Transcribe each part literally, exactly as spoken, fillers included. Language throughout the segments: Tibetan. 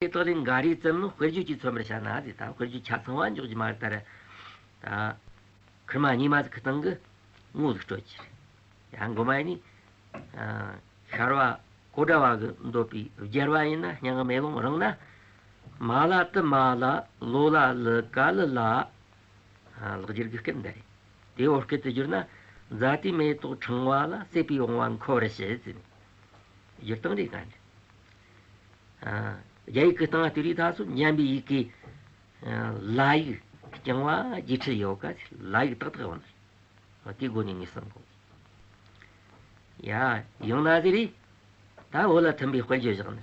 དེ་དག་ལས་འགའ་རེ་ཙམ་ནི་དཔེར་བརྗོད་ཀྱིས་མཚོན་པར་བྱ་ན་ཟེར། ད་དཔེར་བརྗོད་ཆ་ཚང་བ་འཇོག་རྒྱུ་མ་རེད། ད་ར་ད་ཁུར་མ་ཉི་མ་ཟིག་གི་སྟེང་གི་ངོ་ཟིག་སྤྲོད་ཀྱི་རེད། ཡང་མགོ་མ་ཡིན་ནི། ཨ། ཤར་བ་གོ་སྒྲ་བ་གི་འདོད་པའི་སྦྱར་བ་ཡིན་ན། སྙན་ངག་མེ་ལོང་རང་ན། མ་ལ་ཏི་མ་ལ། ལོ་ལ་ལི། ཀ་ལི་ལ། ཨ། ལེགས་སྦྱར་གྱི་སྐད་འདི་རེད། དེ་བོད་སྐད་དུ་བསྒྱུར་ན། མཛའ་བརྩེའི་མེ་ཏོག་ཕྲེང་བ་ལ། སྲེད་པའི་བུང་བ་འཁོར་བར་བྱེད་ཟེར་ནས། བསྒྱུར་སྟངས་རེད་ག་འདི། ཨ། རྒྱ་ཡིག་གི་སྟེང་ལ་བལྟས་རིས་ད་སོ་འཇམ་པའི་ཡི་གེ། ཨ། ལ་ཡིག་རྐྱང་བ་རྒྱས་ཁྲིད་ཡོད་ཀ། ལ་ཡིག་ཏག་ཏག་ཡོད་ནི། དེའི་སྒོ་ནས་ངོས་བཟུང་དགོས། ཡ། ཡང་ན་ཟེར་རེད། ད་བོད་ལ་མཐུན་པའི་དཔེར་བརྗོད་བཞག་ནས།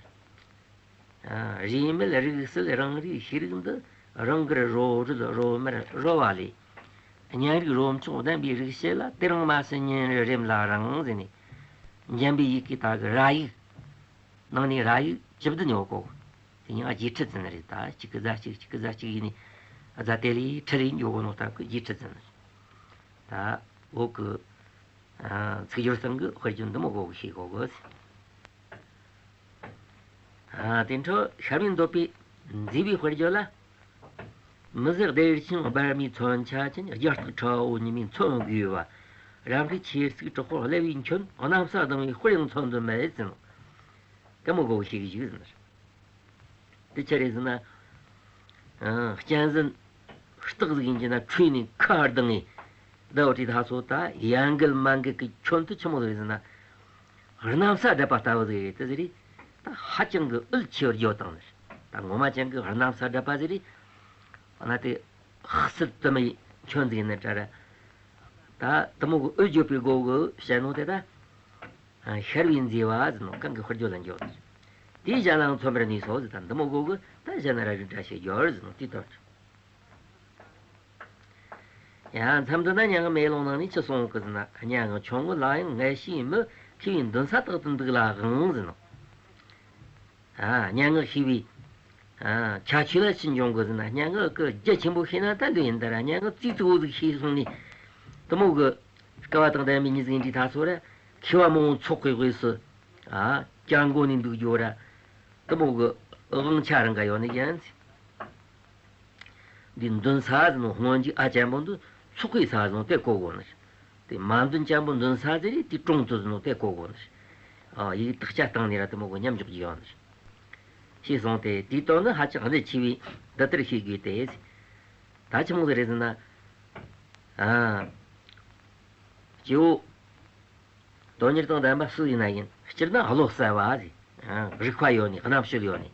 ཨ། རིས་མེད་རིགས་གསལ་རང་རིག་ཤེས་རིག་འདི། རང་དགར་རོ་རུལ་རོ་མར་རོལ་བ་ལས། གཉན་རིགས་རོ་མཆོག་ལྡན་པའི་རིག་བྱེད་ལ། དེ་རིང་མ་ཟིན་ཉིན་རེ་རེམ་ལ་རིང་ཟེར་ནས། འཇམ་པའི་ཡི་གེ་ད་གི་ར་ཡིག་ནང་ནས་ར་ཡིག་བཅུ་བདུན་ཡོད་གོ། དེ་གཉིས་ཀ་རྒྱས་ཁྲིད་ཟེར་ནི་རེད། ད་གཅིག་གི་ཟླ་གཅིག་གཅིག་གི་ཟླ་གཅིག་ཡིན་ནས། ཨ། ཟླ་དེ་ལས་ཁྲི་རེ་འགྱོ་གོ་ནོ་ད་གི་རྒྱས་ཁྲིད་ཟེར་ནི་རེད། ད་བོད་གི། ཨ། ཚིག་སྦྱོར་སྟེང་གི་དཔེར་བརྗོད་འདི་མོ་གོ་གི་ཤེས་གོ་གི། ཨ། དེ་འཕྲོ་ཤར་བའི་འདོད་པས་མཛེས་པའི་དཔེར་བརྗོད་ལ། མི་བཟད་བདེ་ཆེན་སྦར་མའི་མཚོན་ཆ་ཅན། རྒྱ་སྟག་ཁྲ་བོ་ཉི་མའི་མཚོན་དགོས་པ། རབ་མཁས་ཆེ་གཟུགས་དྲག་པོ་བརླ་བའི་འཁྱོན། གནམ་ས་ལྡིང་བའི་དཔེར་ཡང་མཚོན་དུ་མེད་ཟེར་ནོ། དེ་མོ་གོ་གི་ཤེས་གི་ཞིག་ཟེར་ནི་རེད། དེ་ཆི་རེད་ཟེར་ན། ཨ། གཅན་གཟན་སྟག་ཟིག་ཡིན་གྱི་ན་ཁྲོས་ནས་ཁ་ལྡང་ངེ་བསྡད་ཡོད་དུས་ད་སོ། ད་ཡ་འགུལ་མ་འགུལ་གི་ཁྱོན་དུ་ཆི་མོ་ཟིག་རེད་ཟེར་ན། གནམ་ས་བསྒྲིབས་པ་ལྟ་བུ་ཟིག་རེད། དེ་ཟིག་རེད། ད་ཧ་ཅང་གི་འུད་ཆེ་བར་བརྗོད་བཏང་ནི་རེད། ད་ངོ་མ་ཅན་གི་གནམ་ས་བསྒྲིབས་པ་ཟིག་རེད། ཨ་ན་དེ་ཧ་སིལ་དུ་མའི་ཁྱོན་ཟིག་ཡིན་ན་འདྲ་ར། ད་དེ་མོ་གི་འུད་བརྗོད་པའི་སྒོ་གི་བཤད་ནོ་དེ་ད། ཨ། ཤར་བའི་མཛེས་པ་ཟེར་ནོ་གང་གི་དཔེར་བརྗོད་ལ་འཇོག་ནི་རེད། དེའི་གཞན་ལའང་མཚོན་པར་ནུས་སོ་ཟེར། ད་འདི་མོ་གོ་གི། ད་གཞན་ར་རིགས་འདྲ་ཞིག་སྦྱོར་ཟེར་ནོ་དེའི་དོན་རེད། ཡང་མཚམས་འདི་ན་སྙན་ངག་མེ་ལོང་ནང་ནས་ཅི་གསུངས་གི་ཟེར་ན། སྙན་ངག་ཆུང་ངུ་ལ་ཡང་ངལ་ཞེན་མི། མཁས་པའི་འདུན་ས་རྟག་ཏུ་འདུག་ལ་དབང་ཟེར་ནོ། ཨ། སྙན་ངག་ཤེས་པའི། ཨ། ཁྱད་ཆོས་ལ་ཅི་འབྱུང་གི་ཟེར་ན། སྙན་ངག་གི་རྒྱ་ཆེན་པོ་ཤེས་ན་ད་འདི་ཡིན་ད་ར། སྙན་ངག་ཙིག་ཙིག་པོ་ཟིག་ཤེས་སོང་ནས། དེ་མོ་གི་སྐལ་བ་དང་ལྡན་པའི་མྱི་ཟིག་ཡིན་དུས་ད་སོ་ར། མཁས་པ་མང་པོ་ཚོགས་པའི་དབུས་སུ། ཨ། སྐྱབས་མགོན་ནས་འདུག་རྒྱུ་ར། དེ་མོ་གི་དབང་ཆ་རང་ག་ཡོད་ནི་ཡིན། འདི་འདུན་ས་ཟེར་ནོ་སྔོན་གྱི་ཨ་ཅན་པོ་འདི་ཚོགས་པའི་ས་ཟེར་ནོ་དེ་གོ་དགོས་ནི་རེད། དེ་མ་འདུན་ཅན་པོ་འདུན་ས་ཟེར་རེད། དེ་གྲོང་དུ་ཟེར་ནོ་དེ་གོ་དགོས་ནི་རེད། ཨ། ཡིག་དག་ཆ་སྟེང་ནས་ར་དེ་མོ་གི་མཉམ་འཇོག་རྒྱུ་ཡོད་ནི་རེད། ཞེས་གསུངས་ཏེ། དེའི་དོན་ནི་ཧ་ཅང་གནད་ཆེ་བས་འདི་ལྟར་ཤེས་དགོས་ཏེ། ད་ཆི་མོ་ཟིག་རེད་ཟེར་ན། ཨ། སྐྱེ་བོ་དོན་གཉེར་དང་ལྡན་པ་སུ་ཡིན་ན་ཡིན། སྤྱིར་ན་བློ་གསལ་བ་ཟེར། ཨ། རིག་པ་ཡོད་ནི། རྣམ་དཔྱོད་ཡོད་ནི།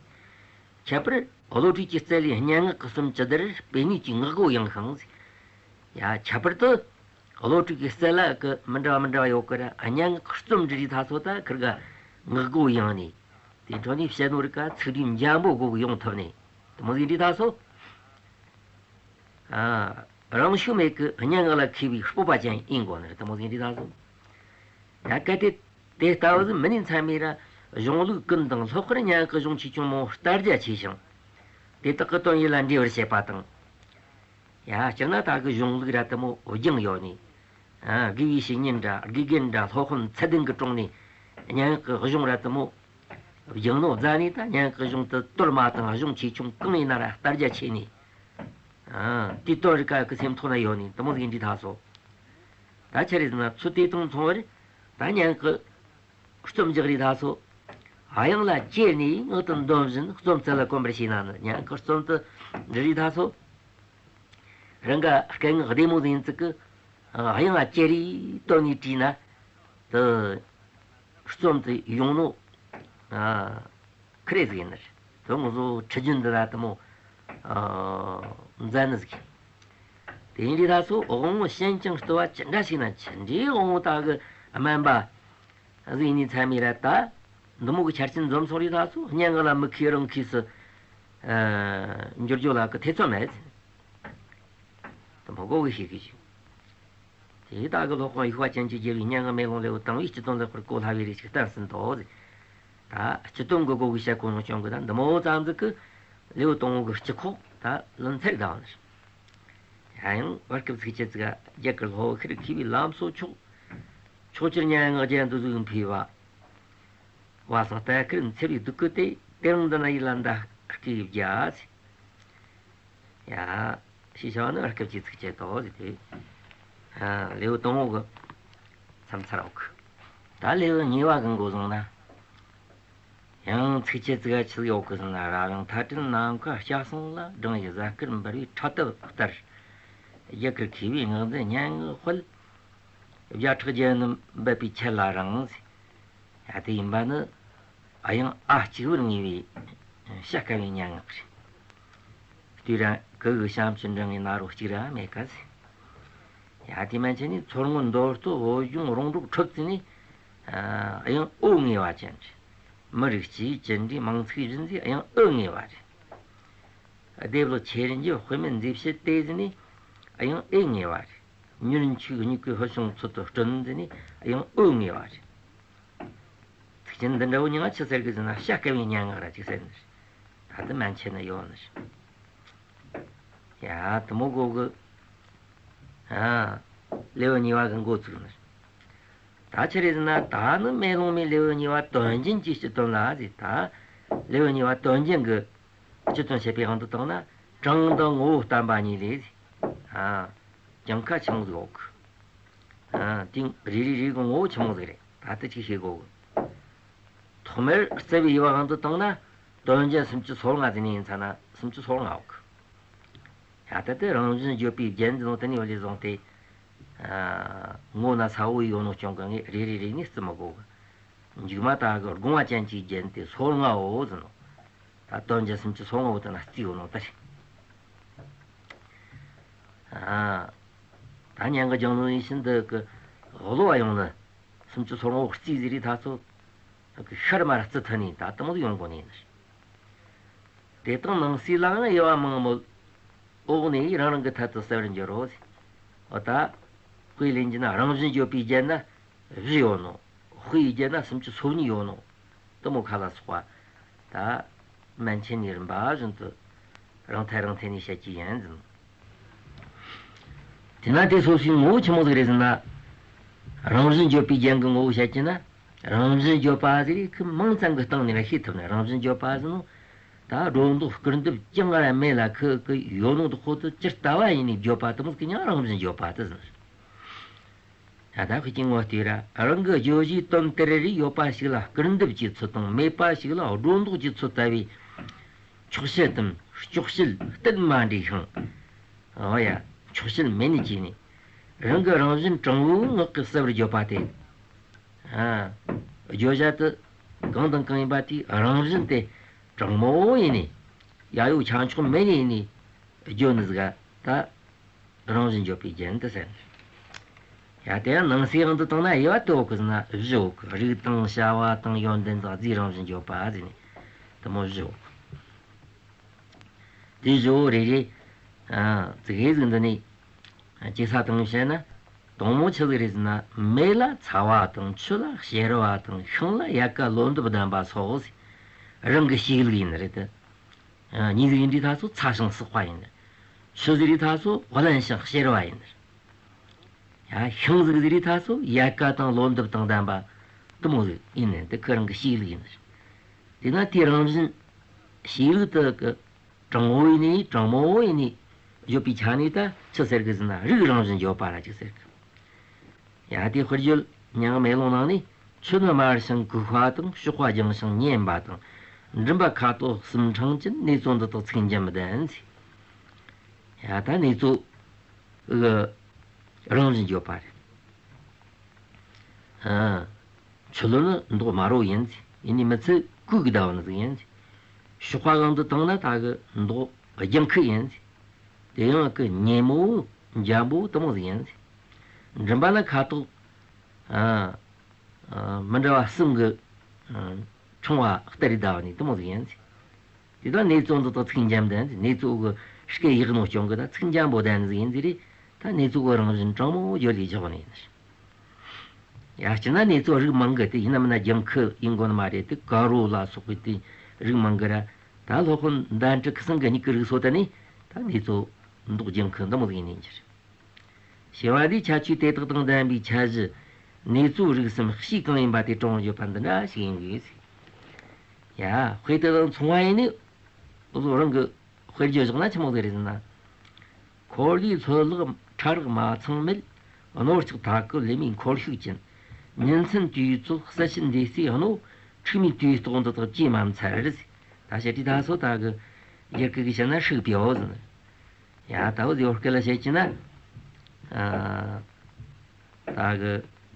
ཁྱད་པར་བློ་གྲོས་ཀྱི་རྩལ་ལས་སྙན་ངག་གི་རྩོམ་ཅི་བདེར་སྤེལ་ནུས་ཀྱི་ངག་སྒོ་ཡངས་ཤིང་ཟེར། ཡ། ཁྱད་པར་དུ་བློ་གྲོས་ཀྱི་རྩལ་ལ་གི་མི་འདྲ་བ་མི་འདྲ་བ་ཡོད་གི་ར། སྙན་ངག་གི་རྩོམ་འབྲི་རིས་ད་སོ་ད་ཁིར་ག་ངག་སྒོ་ཡངས་ནི། དེ་འཕྲོ་ནས་བཤད་ནོ་རིག་ག་ཚིག་འབྲུ་འཇམ་པོ་སྒོ་གི་ཡོང་ཐུབ་ནི། དེ་མོ་ཟིག་འབྲི་ད་སོ། ཨ། རང་ཤུགས་མེད་ཀི་སྙན་ངག་ལ་མཁས་པའི་སྤོབས་པ་ཅན་ཡིན་དགོས་ནི་རེད། དེ་མོ་ཟིག་འབྲི་ད་སོ། ཡ། གལ་ཏེ་དེ་ལྟ་བུ་ཟིག་མི་ནུས་མཚམས་མེད་ར། གཞུང་ལུགས་ཀུན་དང་ལྷག་པར་སྙན་ངག་གི་གཞུང་ཆེ་ཆུང་མང་པོ་ལྟ་རྒྱ་ཆེ་ཞིང་། དེ་དག་གི་དོན་ཡིད་ལ་འདྲེས་པར་བྱེད་པ་དང་། ཡ། སྤྱིར་ན་ད་གི་གཞུང་ལུགས་ར་དེ་མོ་སྦྱངས་ཡོད་ནི། ཨ། དགེ་བའི་བཤེས་གཉེན་འདྲ། དགེ་རྒན་འདྲ། སློབ་དཔོན་ཚད་ལྡན་གྱི་དྲུང་ནས་སྙན་ངག་གི་གཞུང་ར་དེ་མོ་སྦྱངས་ནོ་རྫ་ནས། ད་སྙན་ངག་གི་གཞུང་དེ་གཏོར་མ་དང་གཞུང་ཆེ་ཆུང་གང་ཡིན་ན་ར་ལྟ་རྒྱ་ཆེ་ནི། ཨ། དེའི་དོན་རིག་ག་གི་སེམས་ཐོག་ན་ཡོད་ནི། དེ་མོ་ཟིག་འབྲི་ད་སོ། ད་ཆི་རེད་ཟེར་ན། ཚུལ་དེ་དང་མཚུངས་པར་ད་སྙན་ངག་གི་རྩོམ་རྒྱག་རིས་ད་སོ། དབྱངས་ལ་ཅེར་ནས་ངག་ཏུ་འདོན་བཞིན་རྩོམ་རྩལ་ལ་གོམས་པར་བྱས་ན་ནི། སྙན་ངག་གི་རྩོམ་དུ་འབྲི་རིས་ད་སོ། རང་ག་སྐད་ངག་བདེ་མོ་ཟིག་ཡིན་ཙི་གི། ཨ། དབྱངས་ལ་ཅེར་རེ་བཏོན་ནས་བྲིས་ན། དེ་རྩོམ་དེ་ཡོང་ནོ། ཨ། ཁེ་རེ་ཟིག་ཡིན་ནི་རེད། དོན་ངོ་ཟོ་ཁྲིད་རྒྱུན་འདི་ལ་དེ་མོ། ཨ། མཛད་ནི་ཟིག་དེ་ཡིན་དུས་ད་སོ་དབང་པོ་ཞན་ཅིང་རྟུལ་བ་ཅི་འདྲ་ཞིག་ན། ཅི་འདྲའི་དབང་པོ་དག་གི་དམན་པ་ཟིག་ཡིན་ནི་མཚམས་མེད་ར། ད་འདི་མོ་གི་ཆ་རྐྱེན་འཛོམས་སོང་རིས་ད་སོ། སྙན་ངག་ལ་མི་མཁས་རང་མཁས་སུ། ཨ། འགྱུར་རྒྱུ་ལ་གི་ཐེ་ཚོམ་མེད། དེ་མོ་གོ་གི་ཤེས་གི་ཞིག་དེ་ད་གི་སློབ་དཔོན་ཡུག་པ་ཅན་གྱིས་བརྒྱབ་པའི་སྙན་ངག་མེ་ལོང་ལེའུ་དང་པོའི་སྤྱི་དོན་ལེགས་པར་གོ་སླ་བའི་རིགས་ཤིག་བསྟན་ཟིན་ཏོ། ད་སྤྱི་དོན་གི་སྒོ་གི་བཤད་གོ་ནོ་བྱུང་གི། ད་འདི་མོ་ཙམ་ཟིག་གི་ལེའུ་དང་པོ་གི་སྤྱི་ཁོག་ད་ལན་ཚར་ད་བ་ནི། ཡང་ཡང་བར་སྐབས་ཚིགས་བཅད་ཟིག་རྒྱ་གར་ལྷོ་ཁུལ་མཁས་པའི་ལམ་སྲོལ་ཕྱོགས། ཕྱོགས་ཀྱི་སྙན་ངག་རྒྱན་དུ་བཟུང་ཕུལ་བ། བ་སང་ལྟ་ཁུལ་འཚེར་བའི་སྡུག་གུ་སྟེ། དེ་རིང་འདི་ན་ཡིད་ལ་འདའ། སྐབས་བརྒྱ་ཟེར། ཡ། ཞེས་བྱ་བ་ནི་སྐབས་ཀྱི་ཚིགས་བཅད་དོ་ཟེར་ཏེ། ཨ། ལེའུ་དང་པོ་གི་མཚམས་ཚར་འོག་གི། ད་ལེའུ་གཉིས་པ་གི་མགོ་བཟུང་ན། ཡང་ཚིགས་བཅད་ཙི་ག་ཆི་ཟིག་ཡོད་གི་ཟེར་ན། ར་གང་མཐའ་བྲལ་ནམ་མཁའ་སྐྱ་སེང་ལ། སྦྲང་ཡུལ་གཟའ་སྐར་འབར་བའི་ཁྲ་ཐབས་ལྟར། རྒྱུ་སྐར་མཁས་པའི་ངག་འདི་སྙན་ངག་དཔལ། བརྒྱ་ཕྲག་བརྒྱ་རྣམས་འབད་པའི་ཆད་ལ་རིང་ཟེར། ཡ། དེ་ཡིན་པ་ནི་དབྱངས་ཨ་གཅིག་པུར་ངེས་པའི་བྱ་དཀའ་བའི་སྙན་ངག་རེད། དུས་རང་གི་གི་བྱམས་ཀྱི་འབྲིང་ངེ་ན་རོ་གཅིག་ར་མེད་ཀ་ཟེར། ཡ། དེ་མན་ཆད་ནི་མཚོ་སྔོན་མདོ་སྟོད་བོད་ལྗོངས་རོང་འབྲོག་ཁྲོད་ཙི་ནི། ཨ། དབྱངས་ཨོ་ངེས་པ་ཅན་རེད། མི་རིགས་སྤྱིའི་ཅི་འདྲའི་མིང་ཚིག་བཞིན་ཟེར་དབྱངས་ཨོ་ངེས་པ་རེད། སྡེབ་ལོ་ཆེ་རིན་གྱི་དཔེ་མེད་མཛེས་བྱེད་དེ་ཟེར་ནི་དབྱངས་ཨེ་ངེས་པ་རེད། མྱུར་མཆོག་མྱུ་གུའི་ཕུལ་བྱུང་ཚུལ་དུ་བསྐྲུན་ཟེར་ནི་དབྱངས་ཨོ་ངེས་པ་རེད། ཚིག་རྒྱན་འདི་འདྲ་བོ་མྱིང་ང་ཆི་ཟེར་གི་ཟེར་ན། བྱ་དཀའ་བའི་སྙན་ངག་ར་ཅིག་ཟེར་ནི་རེད། ད་དེ་མན་ཆད་ནི་ཡོད་ནི་རེད། ཡ། དེ་མོ་གོ་གི། ཨ། ལེའུ་གཉིས་པ་གི་འགོ་ཚུགས་ནི་རེད། ད་ཆི་རེད་ཟེར་ན། ད་ནི་མེ་ལོང་མའི་ལེའུ་གཉིས་པ་དོན་རྒྱན་གྱི་སྤྱི་དོན་ལ་ཟེར། ད་ལེའུ་གཉིས་པ་དོན་རྒྱན་གི་སྤྱི་དོན་བཤད་པའི་དབང་དུ་བཏང་ན། གྲངས་དང་ངོ་བོ་བསྟན་པ་གཉིས་ལས་ཟེར། ཨ། གྱངས་ཁ་ཆི་མོ་ཟིག་ཡོད་གི། ཨ། དེ་རེ་རེ་རེ་གི་ངོ་བོ་ཆི་མོ་ཟིག་རེད། ད་དེ་ཅིག་ཤེས་དགོས་གི། ཐོག་མར་རྩ་བའི་དབྱེ་བའི་དབང་དུ་བཏང་ན། དོན་རྒྱན་སུམ་ཅུ་སོ་ལྔ་ཟེར་ནི་ཡིན་ཙ་ན་སུམ་ཅུ་སོ་ལྔ་ཡོད་གི། ཡ། ད་དེ་རང་བཞིན་བརྗོད་པའི་རྒྱན་ཟེར་ནོ་དེ་ནས་བ་ལས་བཟུང་སྟེ། ཨ། ངོ་ན་ཚ་བོ་ཡོད་ནོ་རྐྱེན་གིས་ངས་རེ་རེ་རེ་ནས་བརྩི་མི་དགོས་གི། མཇུག་མ་ད་གི་དགོངས་པ་ཅན་གྱི་རྒྱན་དེ་སོ་ལྔའོ་ཟེར་ནོ། ད་དོན་རྒྱན་སུམ་ཅུ་སོ་ལྔ་བོ་དེ་ན་བརྩིས་ཡོད་ནོ་ད་རེད། ཨ། ད་སྙན་ངག་ལྗང་ནུ་ཡིན་ཕྱིན་འདི་གི་ཀློག་པ་ཡོང་ན། སུམ་ཅུ་སོ་ལྔ་བོ་བརྩིས་ཟེར་རི་ད་ཚོ་ཤར་མར་བརྩི་ཐུབ་ནས་ད་དེ་མོ་ཡོང་དགོས་ནི་ཡིན། དེ་དང་ནང་གསེས་ལའང་དབྱེ་བ་མང་མོད། འོག་ནས་རང་རང་གི་ཐད་དུ་གསལ་བར་འགྱུར་རོ། འོ་ད། དཔེ་ལེན་རྒྱུ་ན་རང་བཞིན་བརྗོད་པའི་རྒྱན་ན་བཞི་ཡོད་ནོ། དཔེའི་རྒྱན་ན་སུམ་ཅུ་སོ་གཉིས་ཡོད་ནོ། དེ་མོ་ཁ་ལ་སོགས་པ། ད། མན་ཆད་ནས་རིམ་པ་བཞིན་དུ། རང་ཐད་རང་ཐད་ནས་བཤད་ཀྱི་ཡིན་ཟིན། དེས་ན་དེ་སོ་སོའི་ངོ་བོ་ཆི་མོ་ཟིག་རེད་ཟེར་ན། རང་བཞིན་བརྗོད་པའི་རྒྱན་གྱི་ངོ་བོ་བཤད་ཀྱི་ན། རང་བཞིན་བརྗོད་པ་ཟེར་གི་མིང་ཙམ་གྱི་སྟེང་ནས་ར་ཤེས་ཐུབ་ན། རང་བཞིན་བརྗོད་པ་ཟེར་ནོ། ད་སྒྲོ་འདོགས་སྐུར་འདེབས་ཅང་ར་མེད་ལ་ཁུ་གི་ཡོད་ནོ་དེ་ཁོ་ཚོ་ཇི་ལྟ་བ་ཡིན་ནས་བརྗོད་པ་དེ་མོ་གི་མིང་རང་བཞིན་བརྗོད་པ་དེ་ཟེར། ད་ལྟ་ཁུ་གི་ངོ་བལྟས་ར་རང་གི་བརྗོད་གཞིའི་དོན་དེར་རེ་ཡོད་པ་ཞིག་ལ་སྐུར་འདེབས་ཀྱི་ཚུལ་དང་མེད་པ་ཞིག་ལ་སྒྲོ་འདོགས་ཀྱི་ཚུལ་ལྟ་བུའི་ཆོག་བཤད་དམ་སྐྱོག་བཤད་གཏན་མ་འདྲེས་ཤིང་། འོ་ཡ། ཆོག་བཤད་མེད་ནས་བྱས་ནས་རང་གི་རང་བཞིན་དྲང་བོའི་ངག་གིས་གསལ་བར་བརྗོད་པ་སྟེ། ཨ། བརྗོད་བྱ་དེ་གང་དང་གང་ཡིན་པ་དེའི་རང་བཞིན་དེ་དྲང་མོ་ཡིན་ནས། ཡ་ཡོ་ཆ་འཇོག་མེད་ནས་ཡིན་ནས་བརྗོད་ནི་ཟིག་ག་ད་རང་བཞིན་བརྗོད་པའི་རྒྱན་དུ་ཟེར། ཡ། དེ་ཡང་ནང་གསེས་དབང་དུ་བཏང་ན་དབྱེ་བ་དེ་འོག་གི་ཟེར་ན་བཞི་འོག་གི། རིགས་དང་བྱ་བ་དང་ཡོན་ཏན་དང་རྫས་རང་བཞིན་བརྗོད་པ་ཟེར་ནས་དེ་མོ་བཞི་འོག་གི། དེ་བཞི་བོ་རེ་རེ། ཨ། ཙི་གེ་ཟིག་འདི་ནས་ཅི་ས་དང་བཤད་ན། དང་མོ་ཆི་ཟིག་རེད་ཟེར་ན། མེ་ལ་ཚ་བ་དང་། ཆུ་ལ་གཤེར་བ་དང་། ཤིང་ལ་ཡལ་ག་ལོ་འདབ་ལྡན་པ་སོགས་ཟེར། རང་གི་ཤེས་ལུགས་ཡིན་ནི་རེད་དེ། ཨ། མེ་ཟིག་ཡིན་དུས་ད་ཚོ་ཚ་ཞིང་སྲེག་པ་ཡིན་ནི། ཆུ་ཟིག་རེད་ད་ཚོ་རླན་ཞིང་གཤེར་བ་ཡིན་ནི། ཡ། ཤིང་ཟིག་ཟིག་རེད་ད་ཚོ་ཡལ་ག་དང་ལོ་འདབ་དང་ལྡན་པ་དེ་མོ་ཟིག་ཡིན་ནི་འདི་ཁོ་རང་གི་ཤེས་ལུགས་ཡིན་ནི། དེས་ན་དེའི་རང་བཞིན་ཤེས་ལུགས་དེ་གི་དྲང་བོ་ཡིན་ནི་དྲང་མོ་ཡིན་ནི་བརྗོད་པའི་ཆ་ནས་ད་ཆི་ཟེར་གི་ཟེར་ན། རིགས་རང་བཞིན་བརྗོད་པ་ར་ཅིག་ཟེར་གི། ཡ། དེའི་དཔེར་བརྗོད་མྱིང་མེ་ལོང་ནང་ནས། ཆུ་ནི་དམར་ཞིང་ཁུག་པ་དང་། གཤོག་པ་ལྗང་ཞིང་མཉེན་པ་དང་། མགྲིན་པ་ཁ་དོག་གསུམ་འཕྲང་ཅན། གནས་ཚོལ་འདི་དག་ཚིག་འཇམ་ལྡན་ཟེར། ཡ། ད་གནས་ཚོལ་གི་རང་བཞིན་བརྗོད་པ་རེད། ཨ། ཆུ་ལོ་ནི་མདོག་དམར་བོ་ཡིན་ཟེར། ཡིན་ནི་མི་ཚད་ཀུན་གྱིས་བརྡ་བ་ནི་ཟིག་ཡིན་ཟེར། གཤོག་པ་གང་དུ་བཏང་ན་ད་གི་མདོག་ལྗང་ཁུ་ཡིན་ཟེར། དེ་ཡང་གི་མཉེན་མོ་འཇམ་པོ་དེ་མོ་ཟིག་ཡིན་ཟེར། མགྲིན་པ་ལ་ཁ་དོག་ཨ། ཨ། མི་འདྲ་བ་གསུམ་གྱི། ཨ། ཕྲེང་བ་སྟེར་རེ་བརྡ་བ་ནི་དེ་མོ་ཟིག་ཡིན་ཟེར། དེ་དག་གནས་ཚོལ་འདི་དག་ཚིག་འཇམ་ལྡན་ཟེར། གནས་ཚོལ་གི་སྐད་ཡག་ནོ་རྐྱེན་གིས་ད་ཚིག་འཇམ་པོ་ལྡན་ཟིག་ཡིན་ཟེར་རེ། ད་གནས་ཚོལ་གི་རང་བཞིན་དྲང་མོ་བརྗོད་ལས་བཞག་ནི་ཡིན། ཡ། སྤྱིར་ན་གནས་ཚོལ་རིགས་མང་གི། དེ་ཡིན་ན་མིན་ན་ལྗང་ཁུ་ཡིན་དགོས་ནི་མ་རེད། དེ་དཀར་རོ་ལ་སོགས་པའི་དེ་རིགས་མང་གི་ར། ད་སློབ་དཔོན་དཎྜི་ཁུ་སིང་གི་མྱིག་གི་རིགས་སོ་ད་ནི་ད་གནས་ཚོལ་མདོག་ལྗང་ཁུ་འདི་མོ་ཟིག་ཡིན་ནི་ཡིན་རྒྱུ་རེད། བྱེ་བ་འདིའི་ཁྱད་ཆོས་དེ་དག་དང་ལྡན་པའི་ཁྱད་གཞི་གནས་ཚོལ་རིགས་གསུམ་སྤྱིའི་གང་ཡིན་པ་དེ་དྲང་བར་བརྗོད་པ་འདི་འདྲ་ཞིག་ཡིན་དགོས་ཟེར། ཡ། དཔེ་དེ་དང་མཚུངས་པ་ཡིན་ནི། སོ་སོ་རང་གི་དཔེར་བརྗོད་བཞག་ན་ཆི་མོ་ཟིག་རེད་ཟེར་ན། འཁོར་ལོའི་ལྷུ་ལག་ཕྲ་རགས་མ་ཚང་མེད། ནོར་ལྕགས་མཐའ་སྐོར་ལི་མའི་འཁོར་ཤུགས་ཅན། ཉིན་མཚན་དུས་ཚོད་གསལ་བྱེད་འདི་རྩེ་རྣོ། འཁྲུག་མའི་དུས་རྟགས་འདི་དག་ཅིས་མ་འཚལ་ཟེར། ད་བཤད་དུས་ད་སོ་ད་གི་སྒེར་གི་གི་བཤད་ན་ཧྲིག་པའོ་ཟེར། ཡ་ད་འུ་ཟེར་བོད་སྐད་ལ་བཤད་ཀྱི་ན། ཨ། ད་གི་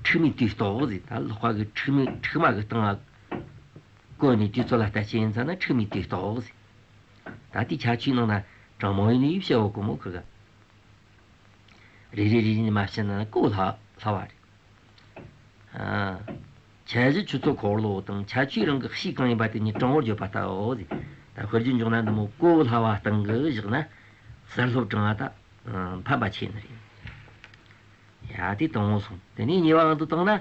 འཁྲུག་མའི་དུས་རྟགས་ཟེར། ད་ལྷག་པ་གི་འཁྲུག་མའི་འཁྲུག་མ་གི་སྟེང་ང་བཀོད་ནས་དུས་ཚོད་ལ་ལྟ་ཅི་ཡིན་ཙ་ན་འཁྲུག་མའི་དུས་རྟགས་ཟེར། ད་ལྟའི་ཁྱད་ཆོས་ནང་ན་དྲང་མོ་ཡིན་ནི་བཤད་འོ་གོ་མོ་ཁུ་ག་རེ་རེ་རེ་རེ་མ་བཤད་ན་གོ་སླ་སླ་བ་རེད། ཨ། ཁྱད་གཞི་ཆུ་ཚོད་འཁོར་ལོ་དང་ཁྱད་ཆོས་རང་གི་གཤིས་གང་ཡིན་པ་དེ་ཉིད་དྲང་བོར་བརྗོད་པ་ལྟ་བུའོ་ཟེར། ད་དཔེར་བརྗོད་འཇོག་ན་འདི་མོ་གོ་སླ་བ་སྟེང་གི་བཞག་ན་གསལ་སློབ་དྲང་བ་ད་ཕན་པ་ཆེ་ནི་རེད། ཡ་དེ་དང་པོ་སོང་། དེ་ནས་གཉིས་པའང་དུ་བཏང་ན་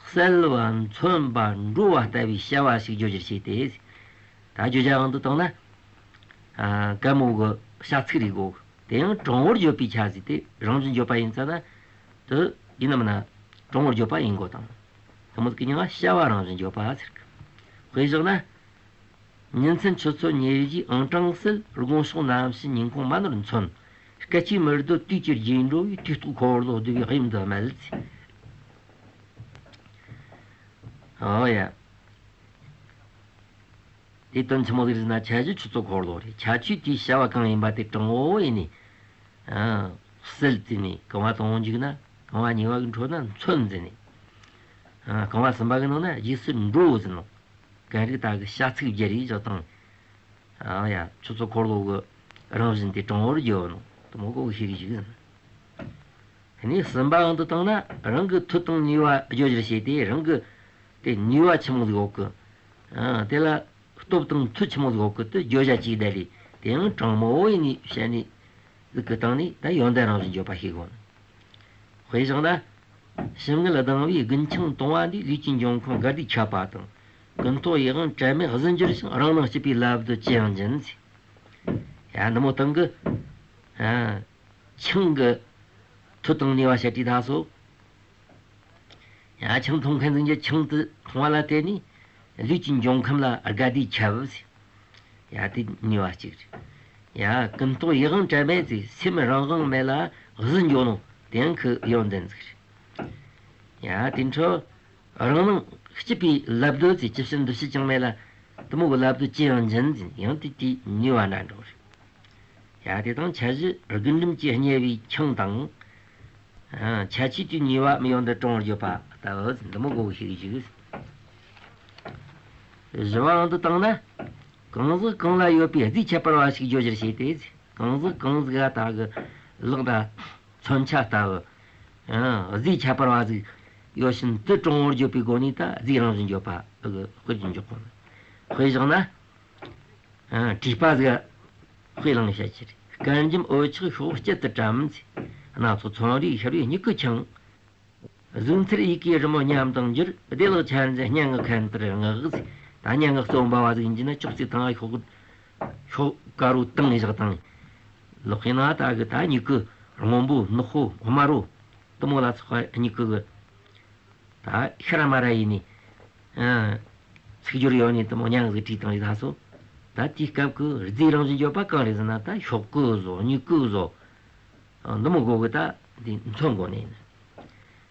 གསལ་བ་མཚོན་པ་འགྲོ་བ་ལྟ་བུའི་བྱ་བ་ཞིག་བརྗོད་རྒྱུར་བྱས་ཏེ། ད་བརྗོད་བྱའང་དུ་བཏང་ན་ཨ་གད་མོ་གི་བྱ་ཚིག་རེད་གོ། དེ་ཡང་དྲང་བོར་བརྗོད་པའི་ཆ་ཟིག་དེ་རང་བཞིན་བརྗོད་པ་ཡིན་ཙང་ན་དུ་ཡིན་ནམ་ན་དྲང་བོར་བརྗོད་པ་ཡིན་དགོས་དང་། དེ་མོ་གི་མྱིང་ང་བྱ་བ་རང་བཞིན་བརྗོད་པ་ཟེར་གི། དཔེ་བཞག་ན། ཉིན་མཚན་ཆུ་ཚོད་ཉེར་བཞིའི་ཨང་གྲངས་གསལ། དགོང་ཕྱོགས་གནམ་གཤིས་ཉིན་གུང་མ་ནོར་མཚོན། སྐད་ཅིག་མི་སྡོད་དུས་ཀྱི་རྗེས་འགྲོ་བའི་དུས་རྟགས་འཁོར་ལོ་བསྡུ་བའི་དབྱིབས་འདི་སྨྲས། ཨོ་ཡ། དེ་དོན་ཆི་མོ་ཟིག་རེད་ཟེར་ན་ཁྱད་གཞི་ཆུ་ཚོད་འཁོར་ལོ་རེད། ཁྱད་ཆོས་དེའི་བྱ་བ་གང་ཡིན་པ་དེ་དྲང་བོ་ཡིན་ནི། ཨ། གསལ་ཟེར་ནི་རྐང་བ་དང་པོ་འཇུག་ན་རྐང་བ་གཉིས་པ་གི་འཕྲོ་ན་མཚོན་ཟེར་ནི། ཨ། རྐང་བ་གསུམ་པ་གི་ནང་ན་རྗེས་སུ་འགྲོ་ཟེར་ནོ། གན་རིགས་དག་གི་བྱ་ཚིག་བརྗེ་རེས་བཞག་དང་། ཨ་ཡ། ཆུ་ཚོད་འཁོར་ལོ་གི་རང་བཞིན་དེ་དྲང་བོར་བརྗོད་ནོ། དེ་མོ་གོ་གི་ཤེས་གི་ཞིག་ཟེར། དེ་ནས་གསུམ་པའང་དུ་བཏང་ན་རང་གི་མཐུ་དང་ནུས་པ་བརྗོད་རྒྱུར་བྱས་ཏེ་རང་གི་དེ་ནུས་པ་ཆི་མོ་ཟིག་ཡོད་གི། ཨ། དེ་ལ་སྟོབས་དང་མཐུ་ཆི་མོ་ཟིག་ཡོད་གི་དེ་བརྗོད་བྱ་གཅིག་བསྡད་ལས་དེ་ཡང་དྲང་མོ་ཡིན་ནི་བཤད་ནི་ཟིག་གི་སྟེང་ནས་ད་ཡོན་ཏན་རང་བཞིན་བརྗོད་པ་ཤེས་དགོས། དཔེ་བཞག་ན། ཞིམ་མངར་ལྡང་བའི་རྒུན་ཆང་དུང་བ་འདི། ལུས་ཀྱི་འབྱུང་ཁུངས་དགའ་བདེས་ཁྱབ་པ་དང་། ཀུན་རྟོག་ཡིད་དབང་དྲན་མེད་གཟི་འགྱུར་ཞིང་། རང་སྣང་སྐྱིད་པའི་ལབ་བདུད་ཅི་ཡང་འབྱིན་ཟེར། ཡ་འདི་མོ་སྟེང་གི། ཨ། ཆང་གི་མཐུ་དང་ནུས་པ་བཤད་དུས་ད་སོ། ཡ་ཆང་འཐུང་མཁན་ཚོ་གིས་ཆང་དེ་འཐུང་བ་ལ་བརྟེན་ནས་ལུས་ཀྱི་འབྱུང་ཁམས་ལ་དགའ་བདེས་ཁྱབ་ཟེར། ཡ་དེ་ནུས་པ་གཅིག་རེད། ཡ་ཀུན་རྟོག་ཡིད་དབང་དྲན་མེད་ཟེར། སེམས་རང་དབང་མེད་ལ་གཟི་འགྱོ་ནོ་དེ་ཡང་ཁོའི་ཡོན་ཏན་ཟིག་རེད། ཡ་དེ་འཕྲོ་རང་སྣང་སྐྱིད་པའི་ལབ་བདུད་ཟེར། ཅི་བྱེད་འདི་བྱེད་ཅང་མེད་ལ་དེ་མོ་གི་ལབ་བདུད་ཅི་ཡང་འབྱིན་ཟེར། ཡང་དེ་དེའི་ནུས་པ་འདྲ་འགྲོ་རེད། ཡ་དེ་དང་ཁྱད་གཞི་རྒུན་འབྲུམ་གྱིས་བརྙས་པའི་ཆང་དང་། ཨ། ཁྱད་ཆོས་དེའི་ནུས་པ་མི་ཡོང་འདི་དྲང་བར་བརྗོད་པ་ལྟ་བུ་འདི་མོ་གོ་གི་ཤེས་གི་ཞིག། བཞི་པའང་དུ་བཏང་ན། གང་ཟག་གང་ལ་ཡོད་པའི་རྫས་ཁྱད་པར་བ་ཞིག་བརྗོད་རྒྱུར་བྱས་ཏེ། གང་ཟག་གང་ཟིག་ག་ད་གི་ལག་དང་མཚོན་ཆ་ལྟ་བུ། ཨ། རྫས་ཁྱད་པར་བ་ཟིག་ཡོད་ཕྱིན་དེ་དྲང་བར་བརྗོད་པའི་སྒོ་ནས་ད་རྫས་རང་བཞིན་བརྗོད་པ་གི་དཔེར་བརྗོད་འཇོག་གོ། དཔེ་བཞག་ན། ཨ། བྲིས་པ་ཟིག་དཔེ་བླངས་བཤད་ཀྱི་རེད། དཀར་འཇམ་འོད་ཆགས་ཤོག་བུ་སྐྱིད་དུ་བཀྲམ་ཟེར། སྣ་ཚོགས་ཚོང་རིགས་ཤར་བའི་མྱུ་གུ་འཆང་། གཟུགས་མཐིལ་ཡི་གེའི་རི་མོ་ཉམས་དང་འགྱུར། བདེ་བླག་ཆར་འཛིན་སྙན་ངག་ཁན་ལྟར་ངག་ཟེར། ད་སྙན་ངག་རྩོམ་པ་བ་ཟིག་ཡིན་གྱི་ན་ཅོག་ཙེ་ཐང་ཤོག་ཤོག་དཀར་པོ་བཏང་ནས་བཞག་དང་། ལོག་ཡིན་ན་ད་གི་ད་མྱུ་གུ་སྔོན་པོ་ནག་པོ་དམར་པོ་དེ་མོ་ལ་སོགས་པ་མྱུ་གུ་གི། ད་ཤ་ར་མ་ར་ཡིན་ནི། ཨ། ཚིག་སྦྱོར་ཡོད་ནི་དེ་མོ་མྱིང་ཟིག་བྲིས་བཏང་རེད་ད་སོ། ད་དེའི་སྐབས་ཀྱི་རྫས་རང་བཞིན་བརྗོད་པ་གང་རེད་ཟེར་ན་ད་ཤོག་གུ་བཟོ་མྱུ་གུ་བཟོ། ཨ། འདི་མོ་གོ་གི་ད་འདི་མཚོན་དགོས་ནི་ཡིན།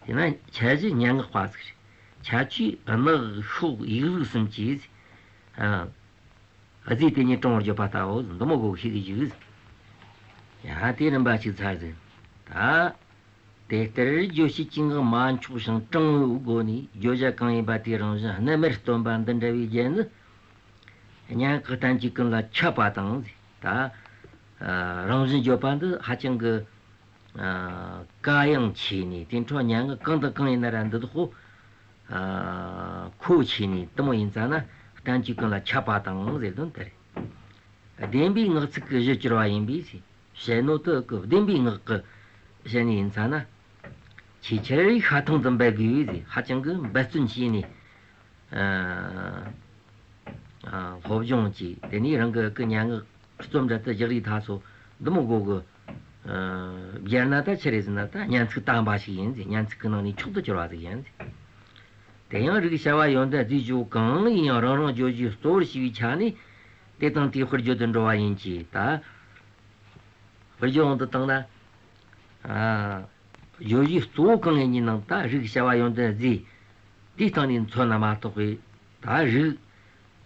དེས་ན་ཁྱད་གཞི་སྙན་ངག་པ་ཟིག་རེད། ཁྱད་ཆོས་སྣག་ཤོག་ཡིག་གཟུགས་གསུམ་གྱིས། ཨ། རྫས་དེ་ཉིད་དྲང་བར་བརྗོད་པ་ལྟ་བུ་འདི་མོ་གོ་ཤེས་གི་ཞིག། ཡ་དེ་རིམ་པ་གཅིག་ཚར་ཟིན། ད། དེ་ལྟར་རྗོད་བྱེད་ཀྱི་ངག་མ་འཁྱོག་ཞིང་དྲང་བའི་སྒོ་ནས་བརྗོད་བྱ་གང་ཡིན་པ་དེ་རང་བཞིན་རྣལ་མར་སྟོན་པ་འདི་འདྲ་བའི་རྒྱན་ནི། སྙན་ངག་གི་བསྟན་བཅོས་ཀུན་ལ་ཁྱབ་པ་དང་ཟེར། ད། ཨ། རང་བཞིན་བརྗོད་པ་འདི་ཧ་ཅང་གི། ཨ། གལ་ཡང་ཆེ་ནས་དེ་འཕྲོ་སྙན་ངག་གང་དང་གང་ཡིན་ན་ར་འདི་དག་གོ། ཨ། མཁོ་ཆེ་ནས་དེ་མོ་ཡིན་ཙ་ན་བསྟན་བཅོས་ཀུན་ལ་ཁྱབ་པ་དང་ཟེར་དོན་དེ་རེད། བདེན་པའི་ངག་ཚིག་གི་གཞི་གྱུར་པ་ཡིན་པས་ཟེར། བཤད་ནོ་དེ་གི་བདེན་པའི་ངག་གི་བཤད་ནི་ཡིན་ཙ་ན། ཆེས་ཆེར་ཤ་ཐང་དུ་འབད་དགོས་ཟེར། ཧ་ཅང་གི་འབད་བརྩོན་བྱས་ནས། ཨ། ཨ། སློབ་སྦྱོང་བྱས། དེ་ནས་རང་གི་གི་སྙན་ངག་རྩོམ་འདྲ་དེ་རྒྱག་རིགས་ད་སོ་འདི་མོ་གོ་གི། ཨ། སྦྱར་ན་ད་ཆི་རེད་ཟེར་ན་ད་སྙན་ཚིག་དམ་པ་ཞིག་ཡིན་ཟེར། སྙན་ཚིག་གི་ནང་ནས་མཆོག་ཏུ་གྱུར་པ་ཟིག་ཡིན་ཟེར། དེ་ཡང་རིགས་བྱ་བ་ཡོན་ཏན་རྫས་བཅུ་གང་ཡིན་ཡང་རང་རང་བརྗོད་གཞིའི་གཙོ་བོར་བྱས་པའི་ཆ་ནས། དེ་དང་དེའི་དཔེར་བརྗོད་དུ་འགྲོ་བ་ཡིན་གྱི། ད་དཔེར་བརྗོད་དབང་དུ་བཏང་ན། ཨ། བརྗོད་གཞི་གཙོ་བོ་གང་ཡིན་གྱི་ནང་ད་རིགས་བྱ་བ་ཡོན་ཏན་རྫས་དེའི་སྟེང་ནས་མཚོན་ན་མ་གཏོགས་པའི། ད་རིགས་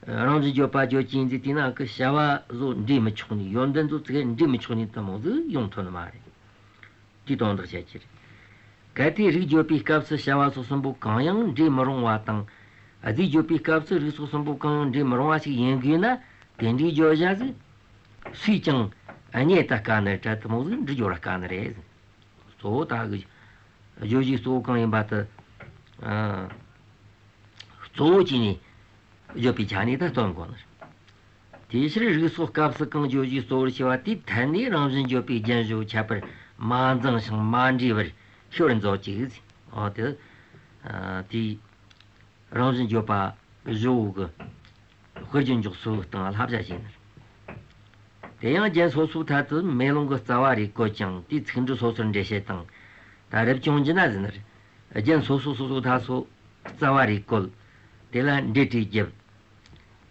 རང་བཞིན་བརྗོད་པ་བརྗོད་ཀྱི་ཡིན་ཟེར་དུས་ན་གི་བྱ་བ་བཟོ་འདྲེས་མི་ཆོག་ནི། ཡོན་ཏན་བཟོ་ཚིག་འདྲེས་མི་ཆོག་ནི་དེ་མོ་ཟིག་ཡོང་ཐུབ་ནི་མ་རེད། དེའི་དོན་དག་བཤད་ཀྱི་རེད། གལ་ཏེ་རིགས་བརྗོད་པའི་སྐབས་སུ་བྱ་བ་སོགས་གསུམ་པོ་གང་ཡང་འདྲེས་མི་རུང་བ་དང་། རྫས་བརྗོད་པའི་སྐབས་སུ་རིགས་སོགས་གསུམ་པོ་གང་ཡང་འདྲེས་མི་རུང་བ་ཞིག་ཡིན་དགོས་ན། དེ་འདྲའི་བརྗོད་བྱ་ཟིག་སུས་ཀྱང་རྙེད་དུ་དཀའ་ནི་རེད། དེ་མོ་ཟིག་འབྲི་སྦྱོར་དཀའ་ནི་རེད། གཙོ་བོ་ད་གི་བརྗོད་གཞི་གཙོ་བོ་གང་ཡིན་པ་དེ། ཨ། གཙོ་བོ་བྱས་ནས་བརྗོད་པའི་ཆ་ནས་ད་སྟོན་དགོས་ནི་རེད། དེའི་ཕྱིར་རིགས་སོགས་སྐབས་སུ་གང་བརྗོད་གཞི་གཙོ་བོར་བྱས་པ་དེའི་ཐད་ནས་རང་བཞིན་བརྗོད་པའི་རྒྱན་བཞི་བོ་ཁྱད་པར་མ་འཛིངས་ཤིང་མ་འདྲེས་པར་ཤེས་པར་མཛོད་ཅིག། འོ་དེ། ཨ། དེའི་རང་བཞིན་བརྗོད་པ་བཞི་བོ་གི་དཔེར་བརྗོད་འཇོག་ཚུལ་སྟེང་བསླབ་བྱ་བྱས་ནི་རེད། དེ་ཡང་རྒྱན་སོ་སོའི་ཐད་དུ་མེ་ལོང་གི་རྩ་བ་རེ་བཀོད་ཅིང་དེའི་ཚིག་འབྲུ་སོ་སོར་འགྲེལ་བཤད་དང་། ད་རབ་བྱུང་རྒྱུད་ན་ཟེར་ནི་རེད། རྒྱན་སོ་སོ་སོ་སོའི་ཐད་སོ་རྩ་བ་རེ་བཀོད། དེ་ལ་འགྲེལ་བྲིས་བརྒྱབ།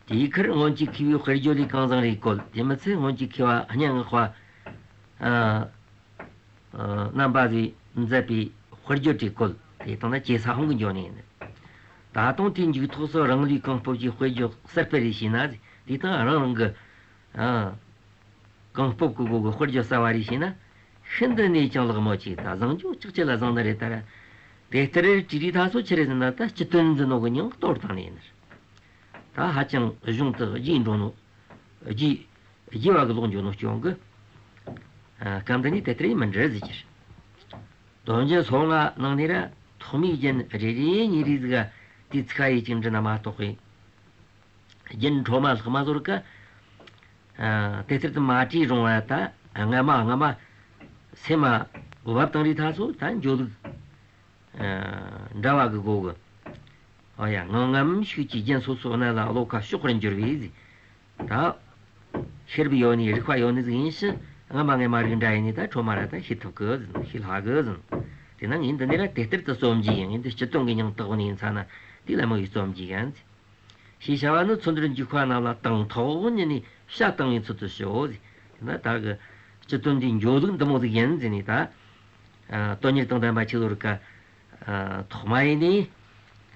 དེའི་ཁར་སྔོན་གྱི་མཁས་པའི་དཔེར་བརྗོད་ལས་གང་བཟང་རེ་བཀོད། དེ་མི་ཚད་སྔོན་གྱི་མཁས་པ་སྙན་ངག་པ། ཨ། རྣམ་པ་ཚོས་མཛད་པའི་དཔེར་བརྗོད་དེ་བཀོད། དེ་དང་ན་ཇེ་ས་ཧོང་གི་འཇོག་ནས་ཡིན། ད་དུང་དེའི་མཇུག་ཐོགས་སུ་རང་ལུས་གང་སྤོབས་ཀྱི་དཔེར་བརྗོད་གསར་སྤེལ་རེ་བྱས་ན། དེ་དང་རང་རང་གི། ཨ། གང་སྤོབས་ཀྱི་སྒོ་གི་དཔེར་བརྗོད་གསར་བ་རེ་བྱས་ན། ཤིན་ཏུ་ནས་ཀྱང་ལེགས་མོ་ཅིག། ད་བཟང་རྒྱུ་ཅག་ཅི་ལ་བཟང་ནི་རེད་ད་ར། དེ་ལྟར་བྲིས་རིས་ད་སོ་ཆི་རེད་ཟེར་ན། ད་སྤྱི་དོན་འཛིན་ནོ་གི་མྱིང་གཏོར་བཏང་ནས་ཡིན། ད་ཧ་ཅང་གཞུང་དུ་རྒྱས་འགྲོ་ནོ། རྒྱས། རྒྱས་པ་གི་ལོག་འགྱོ་ནོ་སྐྱོན་གི། ཨ། སྐབས་འདི་ནས་དེ་ལྟར་ཡིན་མི་འགྲུབ་ཟེར་གྱི་རེད། དོན་རྒྱན་སོ་ལྔ་ནང་ནས་ར་ཐོག་མའི་རྒྱན་རེ་རེ་གཉིས་རེ་ཟིག་ག་དེའི་ཚིག་ཁ་ཡིས་ཅིག་འབྲི་ན་མ་གཏོགས་པའི། རྒྱན་འཕྲོ་མ་ལྷག་མ་ཟོར་ཀ། ཨ། དེ་ལྟར་དུ་མ་བྲིས་རུང་བ་ད་སྔ་མ་སྔ་མ་སེམས་མ་བབ་བཏང་རིས་ད་སོ་ད་འགྱོ་ལུགས། ཨ། འདྲ་བ་གི་སྒོ་གི། ཨོ་ཡ། ངང་ངམ་ཤུགས་ཀྱིས་རྒྱན་སོ་སོ་རྣམས་ལ་བློ་ཁ་ཕྱོགས་པར་འགྱུར་བས་ཟེར། ད་ཤེས་རབ་ཡོད་ནི་རིག་པ་ཡོད་ནི་ཟིག་ཡིན་ཕྱིན། སྔ་མ་སྔ་མ་རིགས་འདྲ་ཡིན་ནི་ད་འཕྲོ་མ་ར་ད་ཤེས་ཐུབ་གི་ཟེར། ཤེས་སླ་གི་ཟེར། དེ་ན་ངས་འདི་ནས་ར་དེ་ལྟར་དུ་རྩོམ་གྱི་ཡིན། ངས་འདི་སྤྱི་དོན་གྱི་མྱིང་བཏགས་ནི་ཡིན་ཙང་ན་དེ་ལ་མོ་ཡིས་རྩོམ་གྱི་ཡིན་ཟེར། ཞེས་བྱ་བ་ནི་ཚུལ་འདིར་འཇུག་པ་རྣམས་ལ་དང་ཐོག་ཉིད་ནས་བྱ་བཏང་བའི་ཚུལ་དུ་ཞུའོ་ཟེར། དེ་ན་ད་གི་སྤྱི་དོན་འདིའི་འགྱོ་ལུགས་འདི་མོ་ཟིག་ཡིན་ཟེར་ནས་ད། ཨ། དོན་གཉེར་དང་ལྡན་པ་ཆི་ཟིག་རེད་ཀ། ཨ། ཐོག་མ་ཡིན་ནས་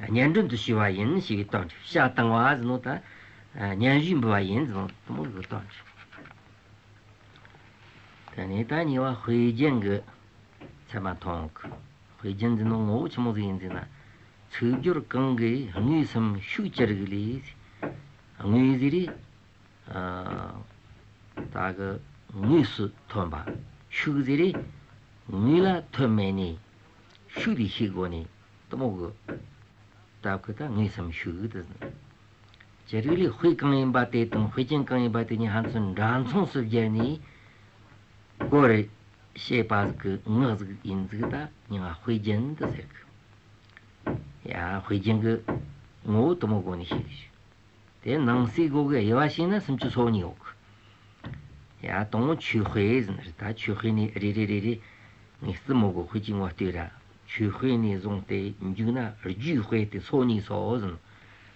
སྙན་སྒྲོན་དུ་ཞུས་པ་ཡིན་ཞེས་པའི་དོན་རེད། བྱ་བཏང་བ་ཟེར་ནོ་ད། ཨ། སྙན་ཞུའི་འབུལ་བ་ཡིན་ཟེར་ནོ་དེ་མོ་ཟིག་གི་དོན་རེད། དེ་ནས་ད་གཉིས་པ་དཔེ་རྒྱན་གྱི་ཚད་མ་མཐོང་གི། དཔེ་རྒྱན་འདི་ནི་ངོ་བོ་ཆི་མོ་ཟིག་ཡིན་ཟེར་ན། ཚིག་སྦྱོར་གང་གིས་དངོས་སམ་ཤུགས་ཀྱི་རིགས་ལས། དངོས་ཟེར་རེད། ཨ། ད་གི་དངོས་སུ་ཐོན་པ། ཤུགས་ཟེར་རེད། དངོས་ལ་ཐོན་མེད་ནས་ཤུགས་དེ་ཤེས་དགོས་ནས་དེ་མོ་གི། ད་གི་ད་དངོས་སམ་ཤུགས་དེ་ཟེར། ཅི་རིགས་ལས་དཔེ་གང་ཡིན་པ་དེ་དང་དཔེ་ཅན་གང་ཡིན་པ་དེ་གཉིས་ཕན་ཚུན་འདྲ་མཚུངས་སུ་སྦྱར་ནས་སྐོར་བྱེད་པ་ཟིག་གི་ངག་ཟིག་ཡིན་ཟིག་ད་མྱིང་ང་དཔེ་རྒྱན་དུ་ཟེར་གི། ཡ། དཔེ་རྒྱན་གི་ངོ་བོ་དེ་མོ་སྒོ་ནས་ཤེས་གི། དེ་ནང་གསེས་སྒོ་གི་དབྱེ་བ་ཕྱེ་ན་སུམ་ཅུ་སོ་གཉིས་ཡོད་གི། ཡ། དང་པོ་ཆོས་དཔེ་ཟེར་ནི་རེད། ད་ཆོས་དཔེ་ནས་རེ་རེ་རེ་རེ་ངས་རྩི་མོ་གི་དཔེ་གཅིག་ངོ་ལྟོས་ར། ཆོས་དཔེ་ནས་བཟུང་སྟེ་མཇུག་ན་རྒྱུའི་དཔེ་སྟེ་སོ་གཉིས་སོ་ཟེར་ནི།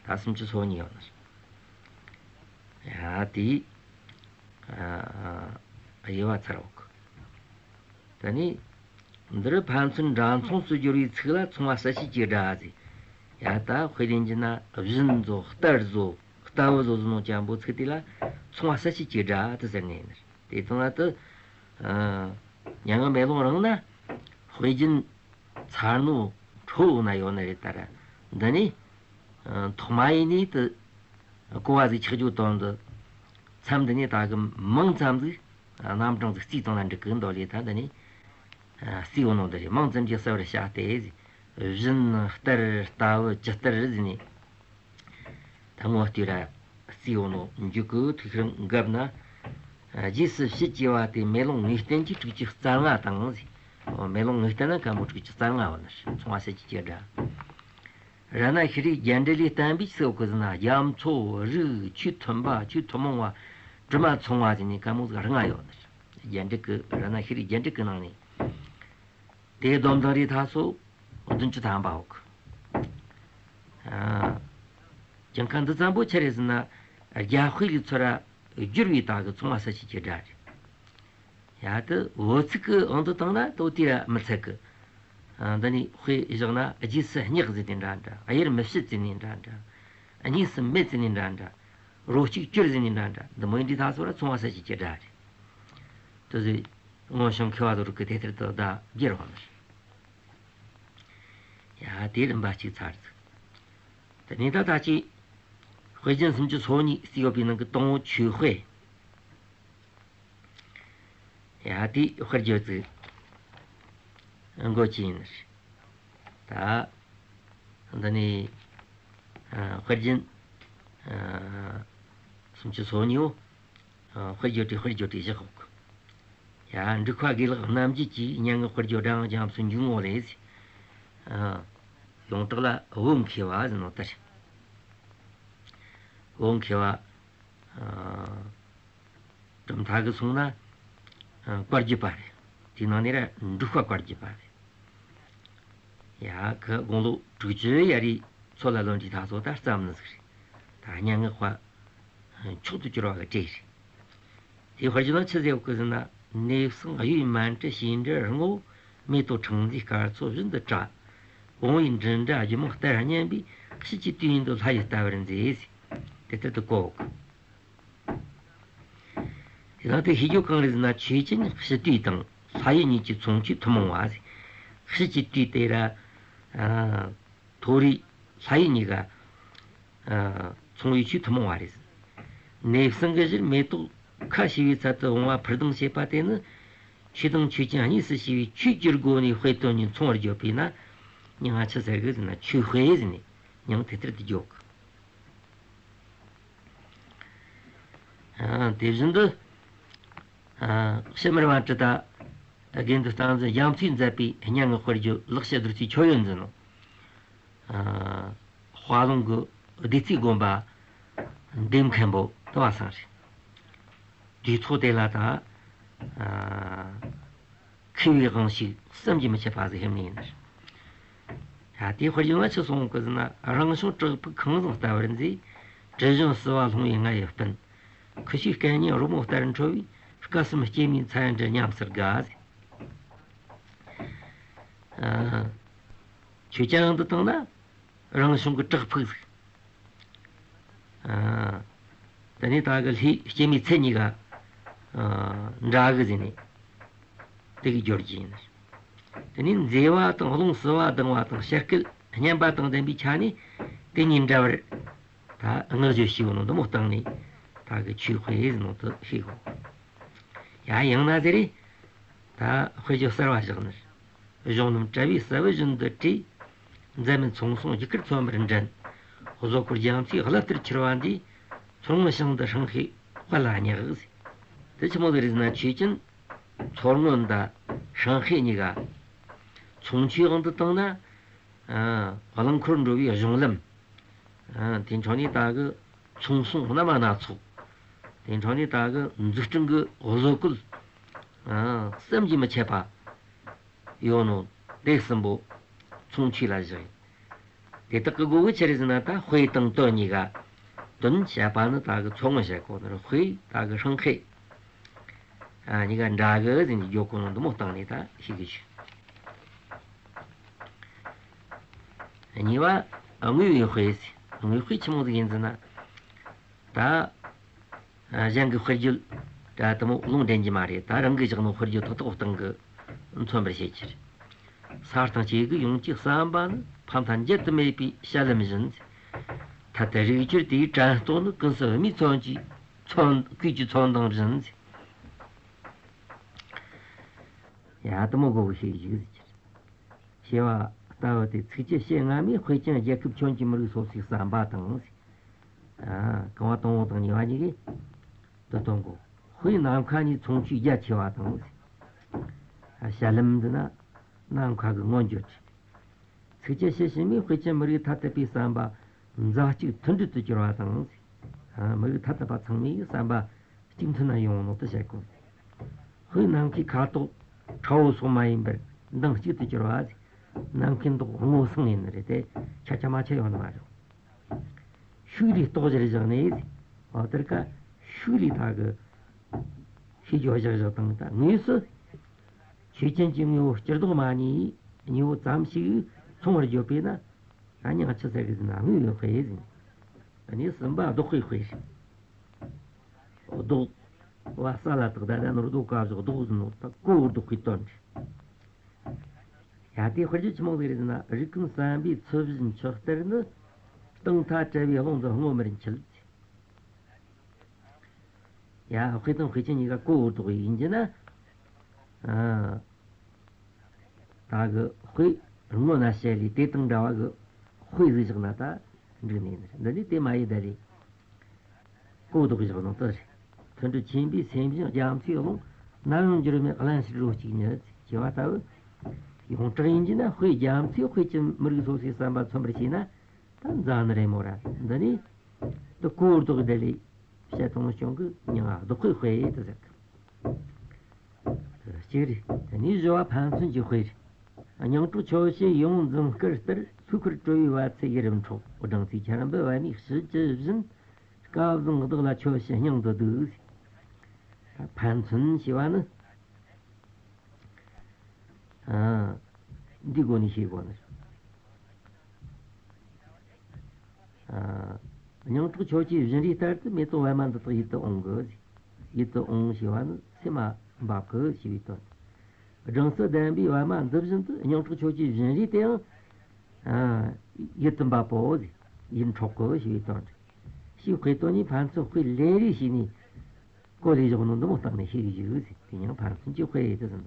ད་སུམ་ཅུ་སོ་གཉིས་ཡོད་ནི་རེད། ཡ། དེའི། ཨ། དབྱེ་བ་ཚར་འོག། ད་ནི་འདིར་ཕན་ཚུན་འདྲ་མཚུངས་སུ་སྦྱོར་བའི་ཚིག་ལ་མཚུངས་པ་གསལ་བྱེད་ཀྱི་སྒྲ་ཟེར། ཡ། ད་དཔེ་ལེན་གྱི་ན་བཞིན་བཟོ་ལྟར་བཟོ་ལྟ་བུ་བཟོ་ཟེར་ནོ་ཅན་པོ་ཚིག་དེ་ལ་མཚུངས་པ་གསལ་བྱེད་ཀྱི་སྒྲ་དེ་ཟེར་ནས་ཡིན། དེ་ཙང་ལ་དུ། ཨ། མྱ་ངན་མེ་ལོང་རང་ན་དཔེ་རྒྱན་ཚར་ནོ་འཕྲོ་ན་ཡོད་ནི་རེད། ད་ར་འདི་ནི། ཨ། ཐོག་མ་ཡིན་ནི་དུ་གོ་བ་ཟིག་ཆགས་རྒྱུ་དོན་དུ། མཚམས་འདི་ནས་ད་གི་མིང་ཙམ་ཟིག་རྣམ་གྲངས་ཟིག་རྩིས་བཏང་ན་འགྲིག་གི། མདོ་ལས་ད་འདི་ནས། ཨ། རྩིས་ཡོད་ནོ་འདི་རེད། མིང་ཙམ་གྱིས་གསལ་བར་བྱ་སྟེ་ཟེར། བཞིན་ལྟར་ལྟ་བུ་ཇི་ལྟར་ཟེར་ནས། ད་ངོ་བསྟོད་ར་རྩིས་ཡོད་ནོ་འཇུག་གི། ཐིག་ཤར་འགབ་ན། ཨ། རྗེས་སུ་ཕྱི་སྐྱེ་བ་སྟེ་མེ་ལོང་ངེས་བསྟན་གྱི་དྲུག་ཅུ་རྩ་ལྔ་དང་ཟེར། འོ། མེ་ལོང་ངེས་བསྟན་ན་ག་མོ་དྲུག་ཅུ་རྩ་ལྔ་བ་ནི་མཚུངས་པ་གསལ་བྱེད་ཀྱི་སྒྲ། རཏྣ་ཤྲཱིའི་རྒྱན་འགྲེལ་ལས་བསྟན་པའི་ཚིག་གོ་ཟིན་ན། རྒྱ་མཚོ་རིགས་ཆོས་མཐུན་པ་ཆོས་ཐུན་མོང་བ་དྲི་མ་མཚུངས་པ་ཟེར་ནས་ག་མོ་ཟིག་རིང་ང་ཡོད་ནི། རྒྱན་འགྲེལ་གི་རཏྣ་ཤྲཱིའི་རྒྱན་འགྲེལ་གི་ནང་ནས། དེའི་སྡོམ་དང་རེ་ཐག་སོ་བདུན་ཅུ་ཐམ་པའོ། ཨ། གྱངས་ཁ་འདི་ཙམ་པོ་ཆི་རེད་ཟེར་ན། རྒྱ་དཔེ་ལས་ཚོར་ར་ བསྒྱུར་བའི་ད་གི་ཚོང་བ་ས་ཆ་གི་སྒྲ་རེད། ཡ་དེ་བོད་ཚིག་གི་དབང་དུ་བཏང་ན་དོ་དེ་ར་མི་ཚད་གི། ཨ། འདི་ནི་དཔེ་བཞག་ན་རྗེས་སུ་སྙེག་ཟེར་ནི་འདྲ་འདྲ། གཡེར་མི་བྱེད་ཟེར་ནི་འདྲ་འདྲ། གཉིས་སུ་མེད་ཟེར་ནི་འདྲ་འདྲ། རོ་གཅིག་གྱུར་ཟེར་ནི་འདྲ་འདྲ། འདི་མོ་ཡིན་དུས་ད་སོ་ར་ཚོང་བ་ས་ཆ་གི་སྒྲ་རེད། དེ་ཟེར་སྔོན་བྱུང་མཁས་པ་ཚོ་རིགས་ཀྱི་དེ་ལྟར་དུ་བརྡ་བརྒྱབ་པ་མ་རེད། ཡ་དེ་རིམ་པ་གཅིག་ཚར་ཟིག་དེ་ནས་ད་ལྟ་ཅི། དཔེ་རྒྱན་སུམ་ཅུ་སོ་གཉིས་བརྩིས་ཡོད་པའི་ནང་གི་དང་པོ་ཆོས་དཔེ། ཡ་དེའི་དཔེར་བརྗོད་ཅིག་འགོད་ཀྱི་ཡིན། ད་འདི་ནས་ཨ་དཔེ་རྒྱན་ཨ་སུམ་ཅུ་སོ་གཉིས་པོ། ཨ་དཔེར་བརྗོད་དེ་དཔེར་བརྗོད་དེ་བཞག་གོ། ཡ་འབྲུག་པ་དགེ་ལེགས་རྣམ་རྒྱལ་གྱིས་སྙན་ངག་དཔེར་བརྗོད་སྒྲ་དབྱངས་རྒྱ་མཚོའི་འཇུག་ངོགས་ལས། ཨ་ཡོངས་གྲགས་ལ་བོད་མཁས་པ་ཟེར་ནོ་ལྟར། བོད་མཁས་པ། ཨ། གྲུབ་མཐའ་གི་གསུང་ན། ཨ། བཀའ་བརྒྱུད་པ་རེད། དེའི་ནང་ནས་ར་འབྲུག་པ་བཀའ་བརྒྱུད་པ་རེད། ཡ་གི་དགུང་ལོ་དྲུག་ཅུ་ཡར་རེའི་ཚོད་ལ་ལོན་དུས་ད་གཟོད་ད་བརྩམས་ནི་ཟིག་རེད། ད་སྙན་ངག་པ་མཆོག་ཏུ་གྱུར་པ་གི་གྲས་རེད། དེའི་དཔེར་བརྗོད་ན་ཆི་ཟེར་གི་ཟེར་ན། གནས་བསྲེགས་གཡུལ་མན་དྲི་ཞེས་འབྲི་རྔོ། མེ་ཏོག་ཕྲེང་མཛེས་སྐར་ཚོགས་བཞིན་དུ་བཀྲ། བུང་བའི་མགྲིན་སྒྲ་སྒྱུ་མ་ལྟར་སྙན་པས། དཔྱིད་ཀྱི་དུས་ཡུན་དུ་ལྷ་ཡི་ལྟ་བར་མཛེས། དེ་ལྟར་དུ་གོ། དེ་དང་དེ་ཤེས་རྒྱུ་གང་རེད་ཟེར་ན། ཆོས་ཅན་དཔྱིད་དུས་དང་ལྷ་ཡུལ་གཉིས་ཀྱི་མཚུངས་ཆོས་ཐུན་མོང་བ། དཔྱིད་ཀྱི་དུས་དེ་ར། ཨ། མཐོ་རིས་ལྷ་ཡུལ་གཉིས་ཀ། ཨ། མཚུངས་པའི་ཆོས་ཐུན་མོང་བ་རེད། གནས་བསྲེགས་གི་གཞིར་མེ་ཏོག་ཁ་ཕྱེ་བའི་ཚལ་དུ་བུང་བ་འཕུར་ལྡིང་བྱེད་པ་དེ་ནི། ཆོས་དང་ཆོས་ཅན་གཉིས་སུ་ཕྱེ་བའི་ཆོས་ཀྱི་སྒོ་ནས་དཔེ་དོན་གཉིས་མཚུངས་པར་བརྗོད་པས་ན། མྱིང་ང་ཆི་ཟེར་གི་ཟེར་ན། ཆོས་དཔེ་ཟེར་ནས་མྱིང་དེ་ལྟར་དུ་བརྗོད་གི། ཨ། དེ་བཞིན་དུ། ཨ། ཕྱི་མར་བན་དྲི་དང་། དགེ་འདུན་སྟངས་འཛིན་རྒྱ་མཚོས་མཛད་པའི་སྙན་ངག་དཔེར་བརྗོད་ལེགས་བཤད་བདུད་རྩིའི་མཆོད་ཡོན་འཛིན་ནོ། ཨ། དཔའ་ལུང་གི་བདུད་རྩིའི་དགོན་པ་འདེམས་མཁན་པོ་དུ་བ་སང་རེད། དུས་ཚོད་དེ་ལ་ད། ཨ། མཁས་པའི་དབང་ཕྱུག་བསམ་གྱིས་མི་ཁྱབ་པ་ཟིག་ཕེབས་ནི་ཡིན། ད་དེའི་དཔེར་བརྗོད་ན་ཆི་གསུངས་གི་ཟེར་ན། རང་བྱུང་བྲག་ཕུག་ཁང་བཟང་ལྟ་བུར་མཛེས། དྲི་བཞོན་བསིལ་བ་ལྷུང་བའི་རྔ་ཡི་སྤུན། ཁུ་བྱུག་སྐད་སྙན་རོལ་མོ་ལྟར་འཕྲོ་བའི། སྐུ་གསུམ་སྐྱེད་མོས་ཚལ་འདྲ་ཉམས་སུ་དགའ་ཟེར། ཨ། ཆོས་ཅན་དུ་བཏང་ན། རང་བྱུང་གི་བྲག་ཕུག་ཟིག་ཨ། དེ་ནས་ད་གི་ལྷའི་སྐྱེད་མོས་ཚལ་གཉིས་ཀ། ཨ། འདྲ་གི་ཟེར་ནས་དེ་གི་སྦྱོར་གྱི་ཡིན། དེ་ནས་མཛེས་པ་དང་རླུང་བསིལ་བ་ལྡང་བ་དང་། བྱ་སྐད་སྙན་པ་དང་ལྡན་པའི་ཆ་ནས་དེ་གཉིས་འདྲ་བར་ད་བསྔགས་བརྗོད་ཞུས་ནོ་འདི་མོ་བཏང་ནས་ད་གི་ཆོས་དཔེ་ཟེར་ནོ་དེ་ཤེས་དགོས། ཡ་ཡང་ན་ཟེར་རེ། ད་དཔེ་བརྗོད་གསར་བ་བཞག་ནི། གཞུང་རྣམས་བཀྲ་བའི་ཟ་བུ་བཞིན་དུ་བྲིས། མཛད་མེད་ཚོང་ཟོང་རྒྱུ་སྐར་མཚོན་པར་འགྲན། བཟོ་བཀོད་རྒྱ་མཚོའི་རླབས་ལྟར་འཁྱིལ་བ་འདིས། མཚོ་སྔོན་ཞིང་འདི་ཧྲང་ཧའེ་དཔལ་ལ་བསྙེགས། དེ་ཆི་མོ་ཟིག་རེད་ཟེར་ན། ཆོས་ཅན་མཚོ་སྔོན་དང་ཧྲང་ཧའེ་གཉིས་ཀ་མཚུངས་ཆོས་དབང་དུ་བཏང་ན། ཨ། རླངས་འཁོར་འགྲོ་བའི་གཞུང་ལམ། ཨ། དེ་འཕྲོ་ནས་ད་གི་ཚོང་ཟོང་སྣ་མ་སྣ་ཚོགས། དེ་འཕྲོ་ནས་ད་གི་འཛུགས་སྐྲུན་གི་བཟོ་བཀོད། ཨ། བསམ་གྱིས་མི་ཁྱབ་པ་ཡོད་ནོ། དེ་གསུམ་པོ་མཚུངས་ཆོས་ལ་བཞག་ཡིན། དེ་དག་གི་དགོས་གི་ཆི་རེད་ཟེར་ན། ད་དཔེ་དང་དོན་གཉིས་ཀ། དོན་བཤད་པ་ནི་ད་གི་མཚོ་སྔོན་བཤད་གོ་ནི་རེད། དཔེ་ད་གི་ཧྲང་ཧའེ། ཨ། གཉིས་ཀ་འདྲ་གི་ཟེར་ནས་བརྗོད་གོ་ནོ་འདི་མོ་བཏང་ནས་ད་ཤེས་གི་ཆུག་གཉིས་པ། དངོས་པོའི་དཔེ་ཟེར། དངོས་དཔེ་ཆི་མོ་ཟིག་ཡིན་ཟེར་ན། ད། ཨ། གཞན་གྱི་དཔེར་བརྗོད་ད་དེ་མོ་ལུང་འདྲེན་གྱི་མ་རེད། ད་རང་གིས་བཞག་ནོ་དཔེར་བརྗོད་ཏག་ཏག་སྟེང་གི་མཚོན་པར་བྱེད་ཕྱིར། ས་དང་སྐྱེ་དགུའི་ཡོངས་ཀྱི་བསམ་པ་ནི། ཕ་མཐའ་འགྱུར་དུ་མེད་པའི་དཔྱད་ལམ་བཞིན། ཐ་དད་རིགས་གྱུར་དེའི་དྲན་རྟོག་ནི། ཀུན་གསལ་བུད་མེད་མཚོན་གྱི་མཚོན། གོས་ཀྱི་མཚོན་མདངས་བཞིན། ཡ་དེ་མོ་གོ་གི་ཤེས་གི་ཞིག་ཟེར། ཞེས་པ་ལྟ་བུ་སྟེ། ཚིགས་བཅད་ཕྱེད་ལྔ་མས་དཔེ་ཅན་རྒྱལ་ཁབ་ཁྱོན་གྱི་མི་རིགས་སོ་སོའི་བསམ་པ་དང་། ཨ། རྐང་པ་དང་པོ་དང་གཉིས་པ་གཉིས་ཀས་དེ་སྟོན་གོ། དཔེ་ནམ་མཁའ་གཉིས་མཚུངས་ཆོས་རྒྱ་ཆེ་བ་དང་། ཨ། དཔྱད་ལམ་འདི་ན་ནམ་མཁའ་གི་མངོན་བརྗོད་རེད། ཚིགས་བཅད་ཕྱེད་བཞི་མས་དཔེ་ཅན་མི་རིགས་ཐ་དད་པའི་བསམ་པ་མཛའ་གཅིག་མཐུན་སྒྲིལ་དུ་གྱུར་བ་དང་། ཨ། མི་རིགས་ཐ་དད་པ་ཚང་མའི་བསམ་པ་གཅིག་མཐུན་ན་ཡོང་ནོ་དེ་བཤད་གོ། དཔེ་ནམ་མཁའི་ཁ་དོག་ཁྲ་བོ་སོགས་མ་ཡིན་པར་མདངས་གཅིག་ཏུ་གྱུར་བ། ནམ་མཁའི་མདོག་སྔོ་སངས་ཡིན་ནི་རེད་དེ། ཆ་ཆ་མ་ཆ་ཡོང་ནི་མ་རེད། ཤུགས་རེ་ལྟོགས་ཕྱིར་བཞག་ནས། འོ་དེར་ཀ་ ཐུགས་ལས་ད་གི་ཤེས་རྒྱུ་བཞག་བཞག་དང་། ད་དངོས་སུ་ཆོས་ཅན་གྱི་དངོས་པོ་སྤྱིར་ལྡོག་མ་ནི་དངོས་པོ་ཙམ་ཞིག་མཚུངས་པར་བརྗོད་པས་ན། ད་མྱིང་ཆི་ཟེར་གི་ཟེར་ན་དངོས་པོའི་དཔེ་ཟེར། གནས་གསུམ་པ་ལྡོག་པའི་དཔེ་རེད། ལྡོག་པ་ས་ལ་བཏགས་ད་ད་ནོར་ལྡོག་ག་བཞག་ལྡོག་ཟེར་ནོ། ད་གོ་བོར་ལྡོག་པའི་དོན་རེད། ཡ་དེ་དཔེར་བརྗོད་ཆི་མོ་ཟིག་རེད་ཟེར་ན། རིགས་ཀུན་བསམ་པའི་ཚུལ་བཞིན་མཆོག་ལྟར་ནི། གཏིང་མཐའ་བྲལ་བའི་ཀློང་དུ་བསྔོ་མར་འཁྱིལ། ཡ་དཔེ་དང་དཔེ་ཅན་གཉིས་ཀ་གོ་བོར་ལྡོག་པའི་ཡིན་གྱི་ན། ཨ། ད་གི་དཔེ་སྔོན་ན་བཤད་ལས་དེ་དང་འདྲ་བ་གི་དཔེ་ཟིག་བཞག་ན་ད་འགྲིག་ནི་ཡིན། འདི་ནི་དེ་མ་ཡིན་ད་ལས། གོ་བོར་ལྡོག་བཞག་ནོ་དེ་རེད། མཐུན་སྒྲིལ་ཆེན་པོའི་སེམས་བཞིན་རྒྱ་མཚོའི་ཀློང་། ནམ་ཡང་འགྱུར་མེད་རླན་གཤེར་རོ་གཅིག་ཉིད་ཅེས་པ་ལྟ་བུ། ཡོངས་གྲགས་ཡིན་གྱི་ན་དཔེ་རྒྱ་མཚོའི་དཔེ་ཀྱི་མི་རིགས་སོ་སོའི་བསམ་པ་མཚོན་པར་བྱས་ན། ད་འཛམ་ནི་རེད་མོ་ར། འདི་ནི་འདི་གོ་བོར་ལྡོག་པའི་ལས་བཤད་གཏོང་བྱུང་གི། མྱིང་ང་ལྡོག་པའི་དཔེ་དེ་ཟེར་གི། གཅིག་རེད། དེ་ནས་བཞི་བ་ཕན་ཚུན་གྱི་དཔེ་རེད། སྙིང་གྲོགས་ཆོས་བྱེད་ཡིད་འོང་འཛུམ་དཀར་ལྟར། ཚུལ་ཁར་གྲོལ་བའི་བ་ཚྭའི་ཡུ་རམ་འཁྲོག་སྦྲང་རྩིའི་ཆར་འབེབས་པ་ནི་ཞི་བཅུད་བཞིན། སྐལ་བཟང་བདག་ལ་ཆོས་བྱེད་སྙིང་དུ་སྡུག་ཕན་ཚུན་ཞེས་པ་ནི། ཨ། འདི་སྒོ་ནས་ཤེས་དགོས་ནི། ཨ། སྙིང་གྲོགས་ཆོས་བྱེད་བཞིན་རས་ལྟར་དུ། མེ་ཏོག་པད་མ་འདི་དག་ཡིད་དུ་འོང་གི། ཡིད་དུ་འོང་ཞེས་པ་ནི་སེམས་ལ་འབབ་གི་ཞེས་པའི་དོན། སྦྲང་རྩི་ལྡན་པའི་པད་མ་འདི་བཞིན་དུ། སྙིང་གྲོགས་ཆོས་བྱེད་བཞིན་རས་དེའང་། ཨ། ཡིད་དུ་འབབ་པོ། ཡིད་འཕྲོག་གི་ཞེས་པའི་དོན། ཞེས་དཔེ་དོན་ནི་ཕན་ཚུན་དཔེ་ལེན་རེས་བྱས་ནས་གོ་ལས་བཞག་ནོ་འདི་མོ་བརྟགས་ནས་ཤེས་རྒྱུ་ཟེར། དེ་ཡང་ཕན་ཚུན་གྱི་དཔེ་དེ་ཟེར།